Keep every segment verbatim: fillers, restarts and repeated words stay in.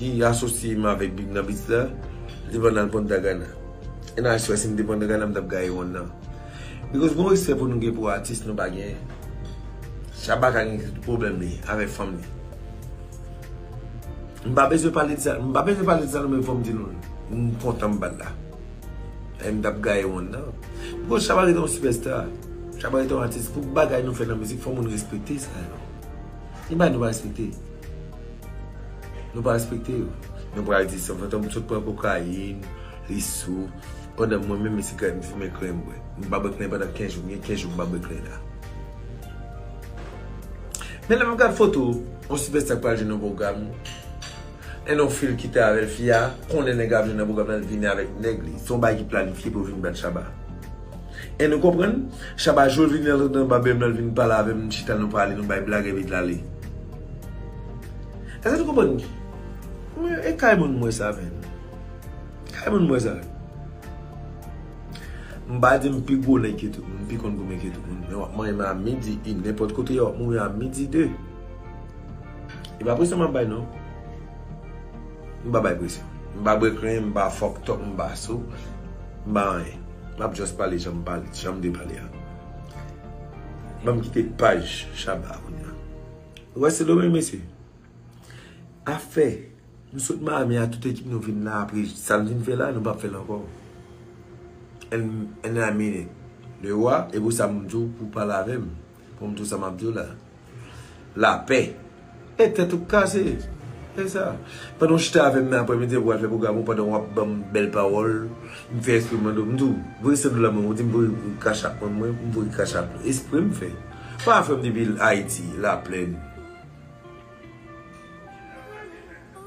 ki asosye m avèk Bib nan bit la, li te pandan l Punta Cana. E nan aswè, si m te Punta Cana, m t ap gaye wonn nan. Because gon respè pou nou gen pou atis, nou pa gen. Shabba ka gen pwoblèm li avèk fanm li. M pa bezwen pale de sa, m pa bezwen pale de sa non, men fò m di nou, m kontan m pa t la. E m t ap gaye wonn nan. Because Shabba rete yon sipèsta. Shabba rete yon atis. Pou bagay nou fè nan mizik, fò moun respekte sa yo. E bagay nou pa respekte. Nou pa respekte yo. Nou pral di se yon fantom sot pran kokayin, li sou. Pandan mwen menm, mesi kay m fimen kren m bwè. M pa bwè kren pandan kenz jou, m gen kenz jou m pa bwè kren la. Men lè m gad foto, yon sipèsta k pral jwenn yon pwogram, e non fil kite avè l, fi a konnen nèg ap jwenn nan pwogram nan, l vini avèk nèg li. Se yon bagay ki planifye pou vin bat Shabba. E nou konprann, Shabba jou l vini nan, nan babèm nan, l vin pale avè m, chita nou pale, nou bay blag epi l ale. Èske nou konprann? Mwen, e kay moun m wè sa, menn. Kay moun m wè sa. M pa di m pi gwo nèg ke tout moun, m pi konn goumen ke tout moun. Men w ap manyen m a midi, in, nenpòt kote, w ap mouri a midi, de. E pa presyon m ap bay, non. M pa bay presyon. M pa bwè kren, m pa fucked up, m pa sou, m pa anyen. M ap just pale jan m pale, jan m te pale a. Ban m kite paj Shabba kounye a. Ou wè Sendomeng, mesye. Afè, nou sot Miami a, tout ekip nou vin la, apre sa n vin fè la, nou p ap fè l ankò. And, and I mean it. Le roi, e pou sa m di w pou w pale avè m. Pou m di w sa m ap di w la. Lapè. E tèt ou k kase. E sa. Pandan w chita avè m nan aprèmidi, pou w al fè pwogram ou, pandan w ap ban m bèl pawòl, m fè espre m mande w, m di w, voye san dola mwen, ou di m voye Cash App mwen, mwen, m voye Cash App. Espre m fè. Pa fè m depi Ayiti, Laplèn.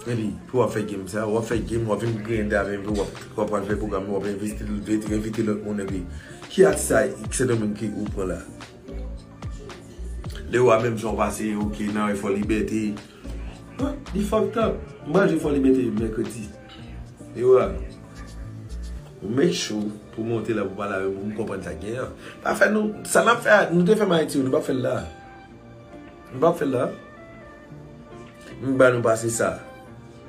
Epi, pou w ap fè game sa, w ap fè game, w ap vin griyen avè m, w ap, w ap pral fè pwogram, w ap envesti, envite lòt moun, epi ki atis sa, Sendomeng ki ou pran la? Le roi menm jan w pase, ok, nan Fò Libète. Li fucked up. M pral jwe Fò Libète mèkredi. Le roi, ou make sure pou monte la pou pale avè m, pou m konprann sa k genyen an. Pa fè nou, sa n ap fè a, nou te fè m Ayiti, nou p ap fè l la. Nou p ap fè l la. M ba nou pase sa.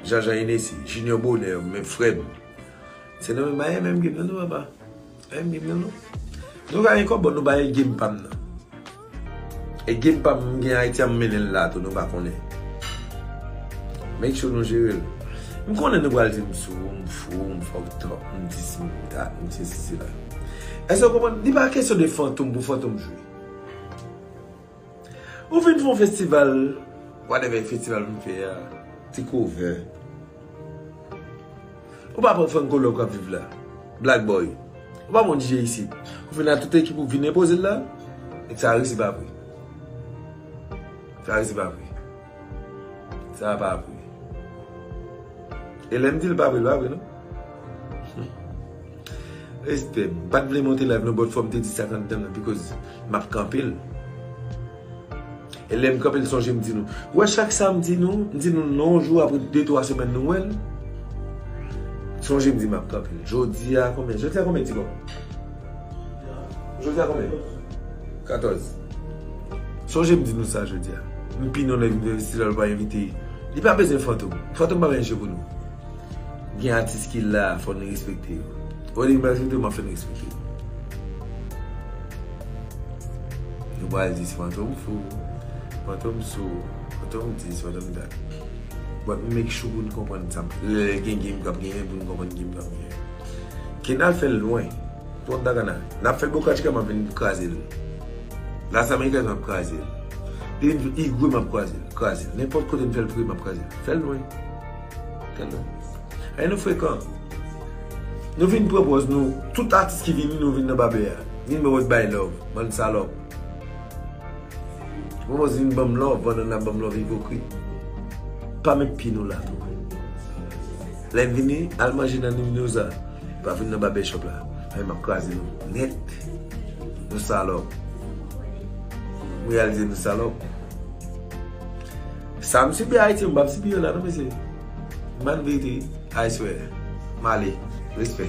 Jean Jean Hennessy, Junior Bonheur, men frè m. Se nan men bagay menm game nan, non, papa. Menm game nan, non. Nou ka gen kòb, bon, nou bay game pa m nan. E game pa m, m gen Ayiti a, m mennen l la tou, nou pa konnen. Make sure nou jere l. M konnen nou pral di m sou, m fou, m fucked up, m dis, m dat, m sesi, sela. Èske w konprann? Li pa kesyon de fantom pou fantom jwe. Ou vin fè yon festival, whatever festival m fè a, ti cover. Ou pa pran Franco Love k ap viv la, Black Boy. Ou pa pran D J isit. Ou vin ak tout ekip ou vin enpoze l la, e sa resi pa vre. Sa resi pa vre. Sa pa vre. E lè m di l pa vre, l pa vre, non? Respè. M pa t vle monte live, non, but fò m te di sa k anndan nan, because m ap kanpe l. E lè m kanpe l, sonje m di nou. Ou wè, chak sa m di nou, m di nou non, yon jou, apre de, twa semèn, nou wè l. Sonje m di m ap kanpe l. Jodi a, konbyen? Jodi a, konbyen, ti kòb? Jodi a, konbyen? Katòz. Sonje m di nou sa jodi a. M pi non nèg m te envesti la, l pa envite. Li pa bezwen fantom. Fantom pa gen je pou nou. Gen atis ki la, fò nou respekte yo. Ou di m pa respekte yo, m ap fè n respekte yo. Nou pral di se fantom fou, fantom sou, fantom dis, fantom dat. But make sure pou n konprann sa. Lè gen game k ap genyen, pou n konprann game k ap genyen. Kendall fè l lwen. Punta Cana. N ap fè Boca Chica, m ap vin kraze l. Las Américas, m ap kraze l. Li vin Igwe, m ap kraze l. Kraze l. Nenpòt kote m fè l pre, m ap kraze l. Fè l lwen. Fè l lwen. Ay, nou frekan. Nou vin pran pòz nou. Tout atis ki vini, nou vin nan babè a. Vin pran pòz bay love. Bann salòp. Pran pòz vin ban m love, pandan n ap ban m love ipokrit. Pa met pye nou la tou. Lè n vini, al manje nan Niminoza. Pa vin nan babè shop la. Ay, m ap kraze nou nèt. Nou salòp. M reyalize nou salòp. Sa m sibi Ayiti, m p ap sibi yo la, non, mesye. M pa n verite, I swear. M ale. Respè.